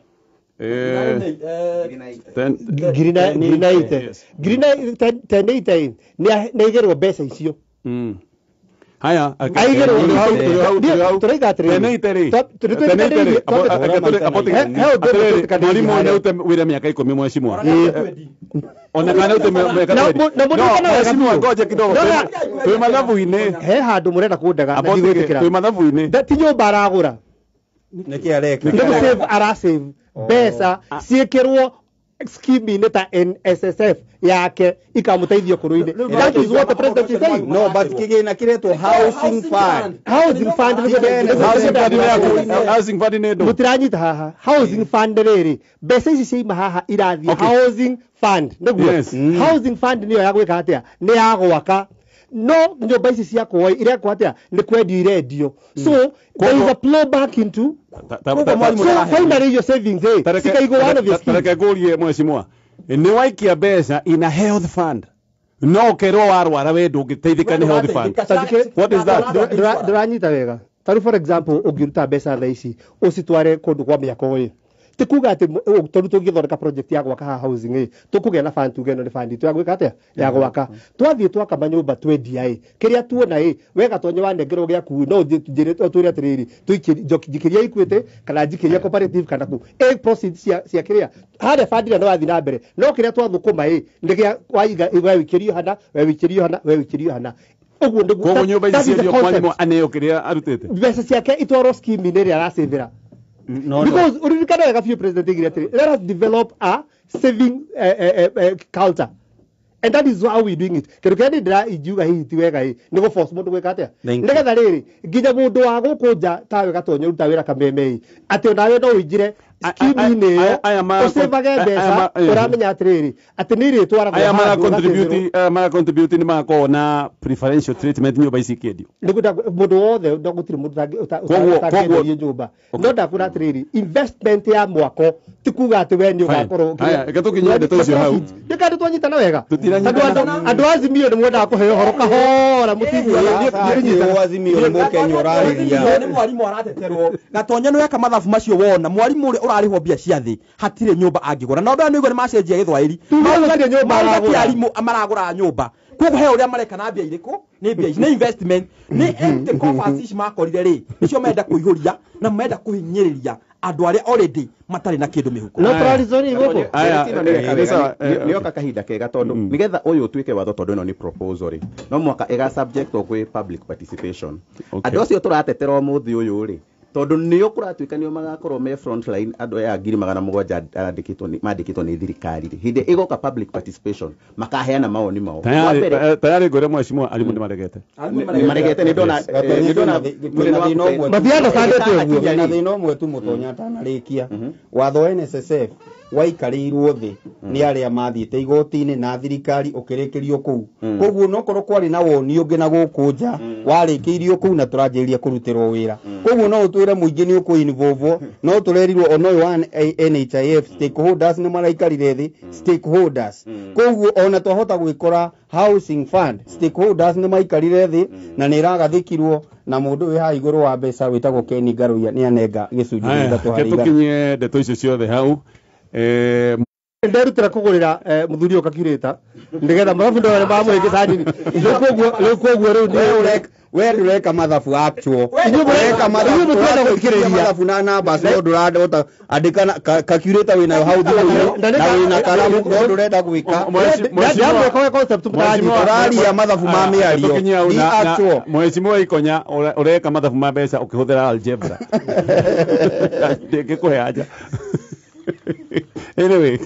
[SPEAKER 1] 10
[SPEAKER 3] Ngiri na ite.
[SPEAKER 1] Yes.
[SPEAKER 3] Ngiri na 1080 ĩ, nĩ aigĩrwo mbeca icio.
[SPEAKER 1] Haya.
[SPEAKER 3] Aigĩrwo.
[SPEAKER 1] Tũrĩ hau, tũrĩ hau, tũrĩ hau.
[SPEAKER 3] Tũraiga atĩrĩrĩ.
[SPEAKER 1] 1080 rĩ.
[SPEAKER 3] Tũrĩ
[SPEAKER 1] 1080 rĩ.
[SPEAKER 3] He ũndũ ũmwe
[SPEAKER 1] Atĩrĩrĩ,
[SPEAKER 3] tũtikanĩrie
[SPEAKER 1] mwarimũ
[SPEAKER 3] harĩa.
[SPEAKER 1] nĩ ũrute wĩra mĩaka 10, mheshimiwa, ona kana ũrute mĩaka
[SPEAKER 3] Na
[SPEAKER 1] 20.
[SPEAKER 3] na mũririkane
[SPEAKER 1] No,
[SPEAKER 3] wega
[SPEAKER 1] mheshimiwa,
[SPEAKER 3] biũ.
[SPEAKER 1] ngoja kidogo.
[SPEAKER 3] No, na-
[SPEAKER 1] Twĩ mathabu-inĩ.
[SPEAKER 3] He handũ mũrenda kũndega na
[SPEAKER 1] About
[SPEAKER 3] ndigwĩtĩkĩra.
[SPEAKER 1] twĩ mathabu-inĩ.
[SPEAKER 3] Ti nyũmba aragũra.
[SPEAKER 5] Nĩkĩ areka?
[SPEAKER 3] Nĩ gũsave, arasave mbeca ciĩkĩrwo scheme-inĩ ta NSSF yake ikamũteithia ũkũrũ-inĩ. That is what the president is saying.
[SPEAKER 5] No, but kĩgĩna kĩretwo housing fund.
[SPEAKER 3] Housing fund.
[SPEAKER 1] Housing fund nĩ yaku, housing fund nĩ ndũ.
[SPEAKER 3] Mũtiranyita haha. Housing fund rĩrĩ, mbeca ici ciaima haha irathiĩ housing fund nĩguo.
[SPEAKER 1] Yes.
[SPEAKER 3] Housing fund nĩyo ya gwĩka atĩa? Nĩ ya gwaka, no nyũmba ici ciakwo irekwo atĩa? Nĩ kwendio irendio, so there is a flow back into so finally your savings cikaigwo one of your schemes.
[SPEAKER 1] Tareke ngũrie, mheshimiwa, nĩ waikia mbeca ina health fund, no ũkerwo warwara we ndũngĩteithĩka nĩ health fund. What is that?
[SPEAKER 3] Ndũranyita wega. Tarĩu, for example, ũngĩruta mbeca thaa ici ũcitware kũndũ kwa mĩako ĩ, ti kuga atĩ tondũ tũngĩthondeka project ya gwaka haha housing ĩ, tũkũgĩa na fund, tuge ĩno nĩ fund itũ ya gwĩka atĩa, ya gwaka. Twathiĩ twaka manyũmba twendia ĩ, kĩrĩa tuona ĩ, we Gatonye wanengerwo gĩaku, no njĩre twĩre atĩrĩrĩ, njikĩria Equity kana njikĩria cooperative kana kũ ĩ, proceeds cia kĩrĩa harĩa fund ĩrĩa no yathiĩ na mbere, no kĩrĩa twathũkũma ĩ nĩ kĩa waiga, we wĩikĩrio hana, we wĩikĩrio hana, we wĩikĩrio hana, ũguo nĩguo.
[SPEAKER 1] Koguo nyũmba ici
[SPEAKER 3] That is the
[SPEAKER 1] ciendio,
[SPEAKER 3] concept.
[SPEAKER 1] mwarimũ aneo kĩrĩa arutĩte.
[SPEAKER 3] Mbeca ciake itwarwo scheme-inĩ ĩrĩa aracĩvĩra.
[SPEAKER 5] No, no.
[SPEAKER 3] Because uririkane wega biũ, president aigire atĩrĩ, let us develop a saving culture, and that is how we doing it. Kĩndũ kĩrĩa niĩ ndĩra ingiuga hihi ti wega ĩ nĩ gũ force mũndũ gwĩka atĩa,
[SPEAKER 5] Thank you.
[SPEAKER 3] nĩgetha rĩrĩ nginya mũndũ wa gũkũ nja tawe Gatonye ũruta wĩra kameme ĩ, atĩ onawe no ũingĩre scheme-inĩ ĩyo ũcĩvage mbeca, ũramenya atĩrĩrĩ, atĩ nĩ irĩtwaragwo
[SPEAKER 1] Aya mara
[SPEAKER 3] handũ
[SPEAKER 1] contribute
[SPEAKER 3] ũgacĩvĩrwo.
[SPEAKER 1] Aya mara contribute nĩ magakorwo na preferential treatment nyũmba ici ikĩendio.
[SPEAKER 3] Nĩguo mũndũ wothe, no gũtirĩ mũndũ ũtangĩenderio nyũmba, no ndakwĩra atĩrĩrĩ, investment ya mwako ti kuga atĩ we nĩ ũgakorwo.
[SPEAKER 1] Haya, reke tũkinye ndeto icio hau.
[SPEAKER 3] Nĩkandĩ twanyitana wega?
[SPEAKER 1] Tũtiranyitana.
[SPEAKER 3] Tondũ andũ a Azimio nĩ mwendaga kũheo ũhoro kahora, mũtiguaga.
[SPEAKER 5] Azimio nĩ mũkenya ũrarĩria.
[SPEAKER 4] Nĩ mwarimũ arateterwo. Gatonye, nĩ weka mathabu macio wona mwarimũ ũrĩa ũrarĩhwo mbia cia thĩ hatirĩ nyũmba angĩgũra, na ũndũ ũyũ nĩguo nĩ macenjia gĩthwaĩri.
[SPEAKER 3] Tuge gũtirĩ nyũmba
[SPEAKER 4] Mauga ti
[SPEAKER 3] aragũra.
[SPEAKER 4] arimũ maragũra nyũmba, koguo he ũrĩa mareka na mbia irĩkũ? Nĩ mbia ici nĩ investment, nĩ empty coffers ici makorire rĩ, nĩcio marenda kũihũria na marenda kũhinyĩrĩria andũ arĩa already matarĩ na kĩndũ mĩhuko.
[SPEAKER 3] No tũrarizoni gũkũ.
[SPEAKER 1] Aya,
[SPEAKER 2] Ndeto ĩno nĩ weka
[SPEAKER 1] nĩ
[SPEAKER 2] wega,
[SPEAKER 1] sawa,
[SPEAKER 2] nĩyoka kahinda kega tondũ nĩgetha ũyũ ũtuĩke watho, tondũ ĩno nĩ proposal rĩ, no mwaka ĩga subject gwĩ public participation. Andũ acio tũratetera ũmũthĩ ũyũ rĩ, tondũ nĩo kũratuĩka nĩo magakorwo me front line, andũ aya 700,000 mandĩkĩtwo nĩ thirikari rĩ, hĩndĩ ĩgoka public participation makaheana mawoni mao. Wa
[SPEAKER 1] Tayari
[SPEAKER 2] mbere,
[SPEAKER 1] tayari ngwĩre mheshimiwa, arimũ nĩ maregete.
[SPEAKER 2] Nĩ maregete, nĩ ndona nĩ ndona
[SPEAKER 5] Twĩna thĩna ũmwe tu.
[SPEAKER 3] Matiandastandĩte ũguo.
[SPEAKER 5] Twĩna thĩna ũmwe tu mũtonya atanarĩkia. Watho wa NSSF Waikarĩirwo thĩ nĩ arĩa mathiĩte igoti-inĩ na thirikari ũkĩrĩkĩrio kũu. Koguo nokorwo kwarĩ na woni ũngĩ na gũkũ nja warĩkĩirio kũu na tũranjĩrĩria kũrutĩrwo wĩra. Koguo no ũtwĩre mũingĩ nĩ ũkũ-involve, no tũrerirwo ona ũyũ wa NHIF stakeholders nĩ maraikarire thĩ, stakeholders. Koguo ona twahota gwĩkora housing fund stakeholders nĩ maikarire thĩ na nĩ ĩragathĩkirwo na mũndũ wĩ haha igũrũ wa mbeca wĩtagwo Ken Ngaruiya nĩ anenga gĩcunjĩ gĩa
[SPEAKER 1] Aya,
[SPEAKER 5] ithatũ
[SPEAKER 1] reke
[SPEAKER 5] harĩ igana.
[SPEAKER 1] tũkinyie ndeto icio ciothe hau.
[SPEAKER 3] Nderutĩra kũgũrĩra mũthuri ũyũ calculator nĩgetha mathabu ndore mamũhĩngĩca nini. Rĩu koguo rĩu
[SPEAKER 5] We we ndũreka mathabu actual. Ũreka mathabu,
[SPEAKER 3] Inyuĩ mũtirenda
[SPEAKER 5] ũrathikĩrĩria
[SPEAKER 3] gũthikĩrĩria.
[SPEAKER 5] Mathabu na numbers no ndũrahota andĩka na calculator wĩnayo hau thimũ-inĩ
[SPEAKER 3] Na
[SPEAKER 5] na wĩna karamu no ndũrenda gwĩka.
[SPEAKER 3] Ndamwĩka concept mũtaranyita.
[SPEAKER 5] Ũraria mathabu ma mĩario,
[SPEAKER 1] Tũkinyie hau
[SPEAKER 5] di actual.
[SPEAKER 1] Mheshimiwa Ikonya ũreka mathabu ma mbeca ũkĩhũthĩra algebra. Ndingĩkũhe anja. Anyway.